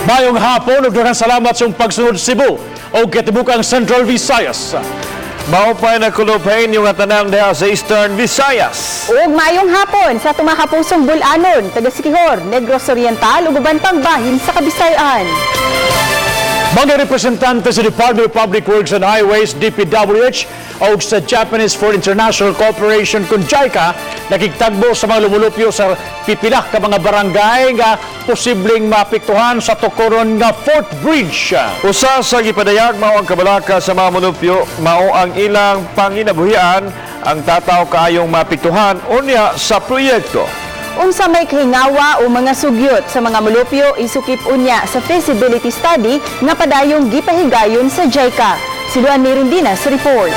Maayong hapon ug daghang salamat sa inyong pagsunod, Cebu ug katibukang Central Visayas. Maupay na kulupay inyong tanan diha sa Eastern Visayas. Ug maayong hapon sa atong mga kapusong Bul-anon, taga Siquijor, Negros Oriental ug uban pang bahin sa Kabisayan. Mga representante sa Department of Public Works and Highways, DPWH, o sa Japanese for International Cooperation kun JICA nakigtagbo sa mga lumulupyo sa pipila ka mga barangay nga posibleng maapektuhan sa tukoron nga Fourth Bridge. Usa sa gipadayag mao ang kabalaka sa mga mulupyo, mao ang ilang panginabuhian ang tataw kaayong maapektuhan unya sa proyekto. Unsa may kahingawa o mga sugyot sa mga mulupyo, isukip unya sa feasibility study nga padayong gipahigayon sa JICA. Si Luan Mirundina sa report.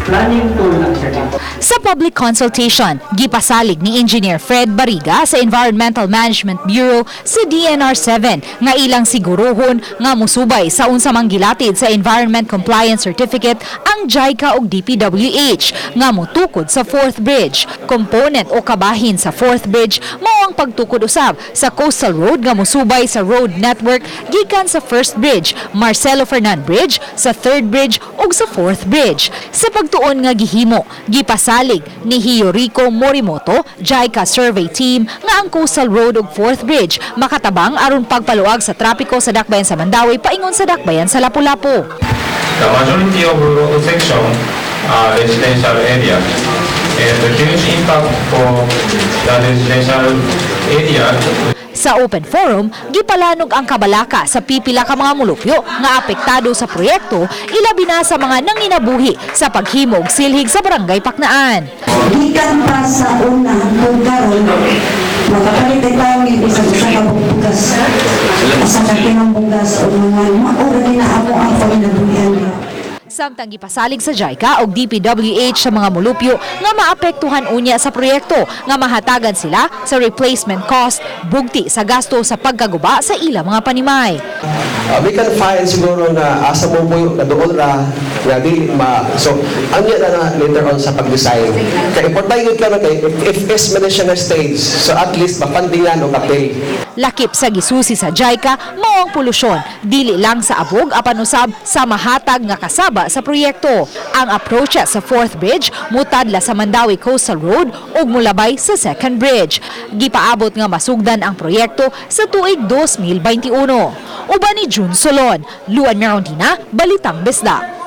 Planning tool lang siya dito. Sa public consultation, gipasalig ni Engineer Fred Bariga sa Environmental Management Bureau sa DENR-7 nga ilang siguruhon nga musubay sa unsa mang gilatid sa Environment Compliance Certificate ang JICA ug DPWH nga motukod sa Fourth Bridge. Component o kabahin sa Fourth Bridge mao ang pagtukod usab sa Coastal Road nga musubay sa road network gikan sa First Bridge, Marcelo Fernan Bridge, sa Third Bridge ug sa Fourth Bridge. Sa pagtuon nga gihimo, gipasalig ni Hiyoriko Morimoto, JICA Survey Team, nga ang Coastal Road ug Fourth Bridge makatabang aron pagpaluag sa trapiko sa dakbayan sa Mandaue paingon sa dakbayan sa Lapu-Lapu. The majority of road section are residential area, and the huge impact for the residential area. Sa open forum, gipalanog ang kabalaka sa pipila ka mga mulupyo nga apektado sa proyekto, ilabi na sa mga nanginabuhi sa paghimog silhig sa Barangay Paknaan. Gikan pa sa una kung karon makapalit ay tawag bisag usa ka bugas, usa ka kilong bugas o mga mao ra na amo ang panginabuhian niya. Samtang gipasalig sa JICA og DPWH sa mga mulupyo nga maapektuhan unya sa proyekto nga mahatagan sila sa replacement cost bugti sa gasto sa pagkaguba sa ilang mga panimay. We can find siguro na asa mo po na doon ra nga dili ma, so ang na na later on sa pag-design kay importante gyud karon kay if is man siya nga stage, so at least mapandingan o kapil. Lakip sa gisusi sa JICA mao ang polusyon, dili lang sa abog apan usab sa mahatag nga kasaba sa proyekto. Ang approach sa Fourth Bridge mutadla sa Mandaue Coastal Road ug mulabay sa Second Bridge. Gipaabot nga masugdan ang proyekto sa tuig 2021. Uban ni June Solon, Luan Merondina, Balitang Bisdak.